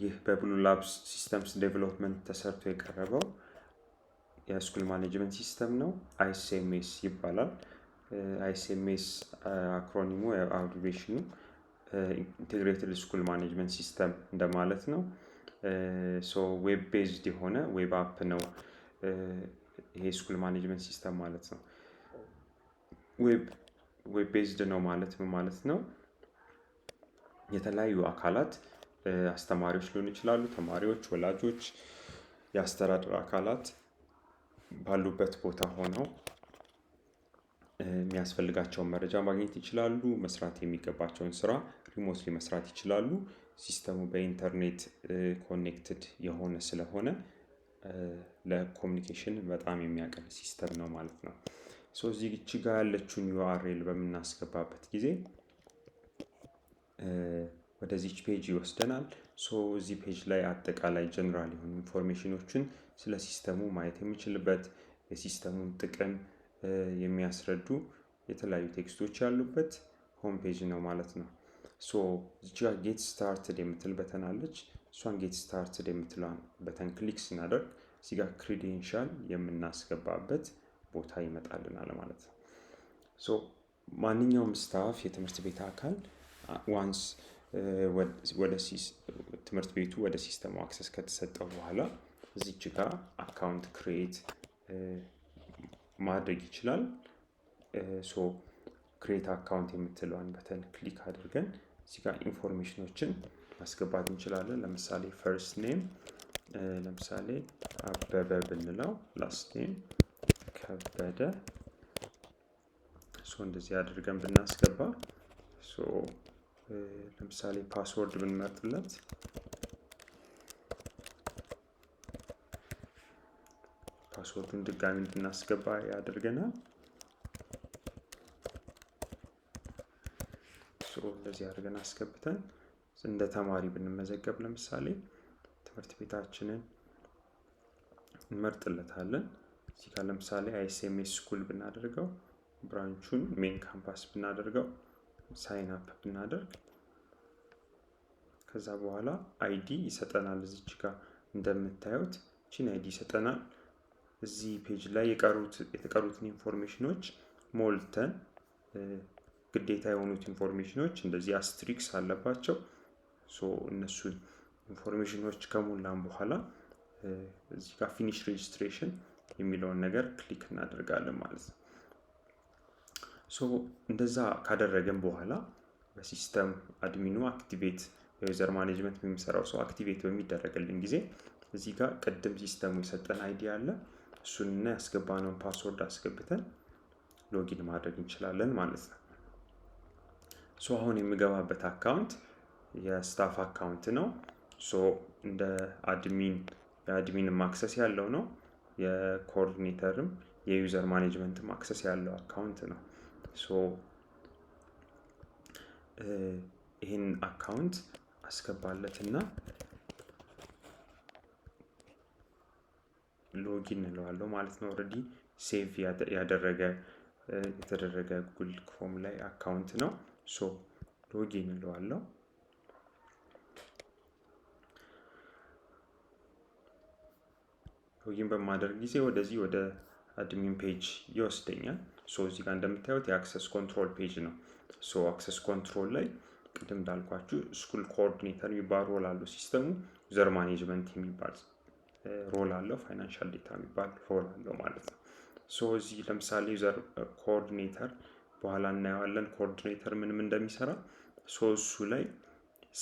ይህ በ Blue Labs Systems Development ተሰርቶ የቀረበው የ school management system ነው። ISMS ይባላል። ISMS acronym ኡ abbreviation ኑ integrated school management system እንደማለት ነው። So web based የሆነ web app ነው ይሄ school management system ማለት ነው። Web based ነው ማለት ምን ማለት ነው? የተለያዩ አካላት፣ አስተማሪዎች ሊሆኑ ይችላሉ፣ ተማሪዎች፣ ወላጆች፣ የአስተዳደር አካላት ባሉበት ቦታ ሆነው የሚያስፈልጋቸውን መረጃ ማግኘት ይችላሉ። መስራት የሚገባቸውን ስራ remotely መስራት ይችላሉ። System ኡ በኢንተርኔት connected የሆነ ስለሆነ ለ communication በጣም የሚያቀል system ነው ማለት ነው። So እዚህ ጋር ያለችውን URL በምናስገባበት ጊዜ ወደዚች page ይወስደናል። So እዚህ page ላይ አጠቃላይ ጀነራል የሆኑ information ኖችን ስለ system ኡ ማየት የምንችልበት፣ የ system ኡን ጥቅም የሚያስረዱ የተለያዩ text ኦች ያሉበት home page ነው ማለት ነው። So እዚች ጋር get started የምትል button አለች። እሷን get started የምትለዋን button click ስናደርግ እዚህ ጋር credential የምናስገባበት ቦታ ይመጣልናል ማለት ነው። So ማንኛውም staff፣ የትምህርት ቤት አካል once ወደ ትምህርት ቤቱ ወደ system ኡ access ከተሰጠው በኋላ እዚች ጋር account create ማድረግ ይችላል። So create account የምትለዋን button click አድርገን እዚህ ጋር information ኖችን ማስገባት እንችላለን። ለምሳሌ first name ለምሳሌ አበበ ብንለው፣ last name ከበደ፣ so እንደዚህ አድርገን ብናስገባ፣ so ለምሳሌ password ብንመርጥለት password ኡን ድጋሚ እንድናስገባ ያደርገናል። So እንደዚህ አድርገን አስገብተን እንደ ተማሪ ብንመዘገብ ለምሳሌ ትምህርት ቤታችንን እንመርጥለታለን። እዚህ ጋር ለምሳሌ ISMS school ብናደርገው፣ branch ኡን main campus ብናደርገው፣ sign up ብናደርግ ከዛ በኋላ ID ይሰጠናል። እዚች ጋር እንደምታዩት ቺን ID ይሰጠናል። እዚህ page ላይ የተቀሩትን information ኖች ሞልተን፣ ግዴታ የሆኑት information ኖች እንደዚህ asterisk አለባቸው። So እነሱን information ኖች ከሞላን በኋላ እዚህ ጋር finish registration የሚለውን ነገር click እናደርጋለን ማለት ነው። So እንደዛ ካደረግን በኋላ በ system admin ኑ activate፣ የ user management የሚሰራው ሰው activate በሚደረግልን ጊዜ እዚህ ጋር ቅድም system ኡ የሰጠን ID አለ። እሱንና ያስገባነውን password አስገብተን login ማድረግ እንችላለን ማለት ነው። So አሁን የምገባበት account የ staff account ነው። So እንደ admin የ admin ም access ያለው ነው። የ coordinator ም የ user management ም access ያለው account ነው። So ይህን account አስገባለትና login እንለዋለሁ ማለት ነው። Already save ያደረገ የተደረገ Google Chrome ላይ account ነው። So login እንለዋለሁ። Login በማደርግ ጊዜ ወደዚህ ወደ admin page ይወስደኛል። So እዚህ ጋር እንደምታዩት የ access control page ነው። So access control ላይ ቅድም እንዳልኳችሁ school coordinator የሚባል role አለው system ኡ፣ user management የሚባል role አለው፣ financial data የሚባል role አለው ማለት ነው። So እዚህ ለምሳሌ user coordinator፣ በኋላ እናየዋለን coordinator ምንም እንደሚሰራ። So እሱ ላይ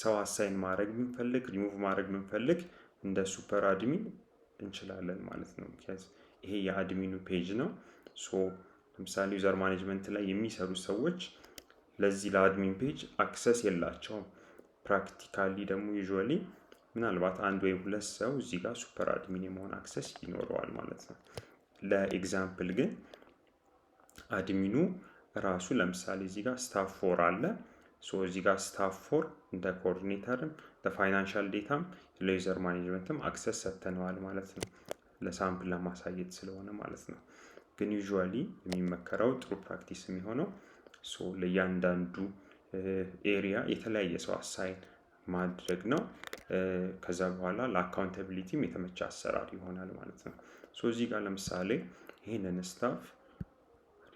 ሰው assign ማድረግ ብንፈልግ፣ ሪሙቭ ማድረግ ብንፈልግ እንደ super admin እንችላለን ማለት ነው። ምክንያት ይሄ የ admin ኑ page ነው። So ለምሳሌ user management ላይ የሚሰሩ ሰዎች ለዚህ ለ admin page access የላቸውም። Practically ደግሞ usually ምናልባት አንድ ወይ ሁለት ሰው እዚህ ጋር super admin የመሆን access ይኖረዋል ማለት ነው። ለ example ግን admin ኑ ራሱ ለምሳሌ እዚህ ጋር staff four አለ። So እዚህ ጋር staff four እንደ coordinator ም ለ financial data ም ለ user management ም access ሰጥተነዋል ማለት ነው። ለ sample ለማሳየት ስለሆነ ማለት ነው። ግን usually የሚመከረው፣ ጥሩ practice የሚሆነው so ለእያንዳንዱ area የተለያየ ሰው assign ማድረግ ነው። ከዛ በኋላ ለ accountability ም የተመቸ አሰራር ይሆናል ማለት ነው። So እዚህ ጋር ለምሳሌ ይህንን ስታፍ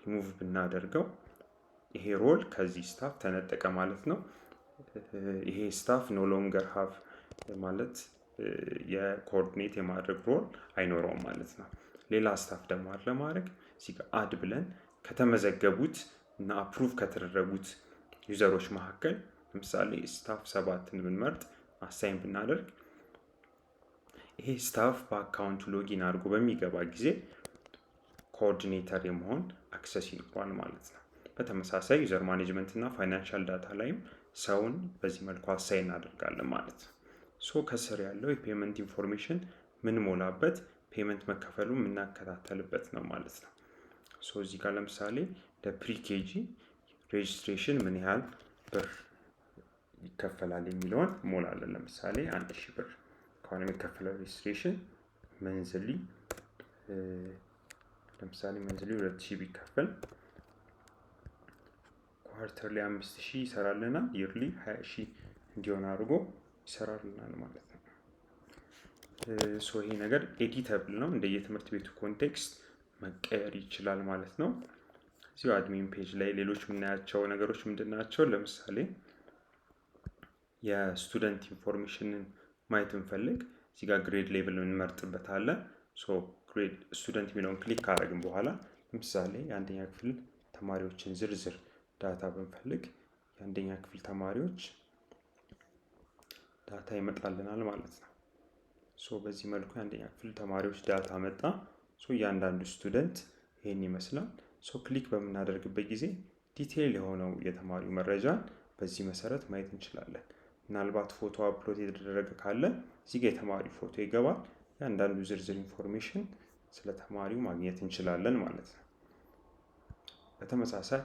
ሪሙቭ ብናደርገው ይሄ role ከዚህ staff ተነጠቀ ማለት ነው። ይሄ staff no longer have ማለት የ coordinate የማድረግ role አይኖረውም ማለት ነው። ሌላ staff ደግሞ add ለማድረግ እዚህ ጋር add ብለን ከተመዘገቡት እና approve ከተደረጉት user ኦች መካከል ለምሳሌ staff 7ን ብንመርጥ፣ assign ብናደርግ፣ ይሄ staff በ account ኡ login አድርጎ በሚገባ ጊዜ coordinator የመሆን access ይኖረዋል ማለት ነው። በተመሳሳይ user management እና financial data ላይም ሰውን በዚህ መልኩ assign እናደርጋለን ማለት ነው። So ከስር ያለው የ payment information ምንሞላበት፣ payment መከፈሉ የምናከታተልበት ነው ማለት ነው። So እዚህ ጋር ለምሳሌ ለ pre-KG registration ምን ያህል ብር ይከፈላል የሚለውን ሞላለን። ለምሳሌ 1000 ብር ከሆነ የሚከፈለው registration monthly፣ ለምሳሌ monthly 2000 ቢከፈል quarterly 5000 ይሰራልናል። Yearly 20,000 እንዲሆን አድርጎ ይሰራልናል ማለት ነው። So ይሄ ነገር editable ነው፣ እንደየትምህርት ቤቱ context መቀየር ይችላል ማለት ነው። እዚሁ admin page ላይ ሌሎች የምናያቸው ነገሮች ምንድን ናቸው? ለምሳሌ የ student information ን ማየት እንፈልግ፣ እዚህ ጋር grade level የምንመርጥበት አለ። So grade student የሚለውን click ካደረግን በኋላ ለምሳሌ የአንደኛ ክፍል ተማሪዎችን ዝርዝር data ብንፈልግ የአንደኛ ክፍል ተማሪዎች data ይመጣልናል ማለት ነው። So በዚህ መልኩ የአንደኛ ክፍል ተማሪዎች data መጣ። So እያንዳንዱ student ይህን ይመስላል። So click በምናደርግበት ጊዜ detail የሆነው የተማሪው መረጃን በዚህ መሰረት ማየት እንችላለን። ምናልባት ፎቶ upload የተደረገ ካለ እዚህ ጋ የተማሪው ፎቶ ይገባል። እያንዳንዱ ዝርዝር information ስለ ተማሪው ማግኘት እንችላለን ማለት ነው። በተመሳሳይ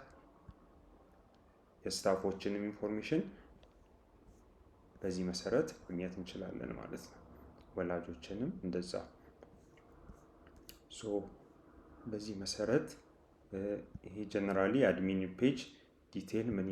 የ staff ኦችንም information በዚህ መሰረት ማግኘት እንችላለን ማለት ነው። ወላጆችንም እንደዛ። So በዚህ መሰረት ይሄ generally admin page detail ምን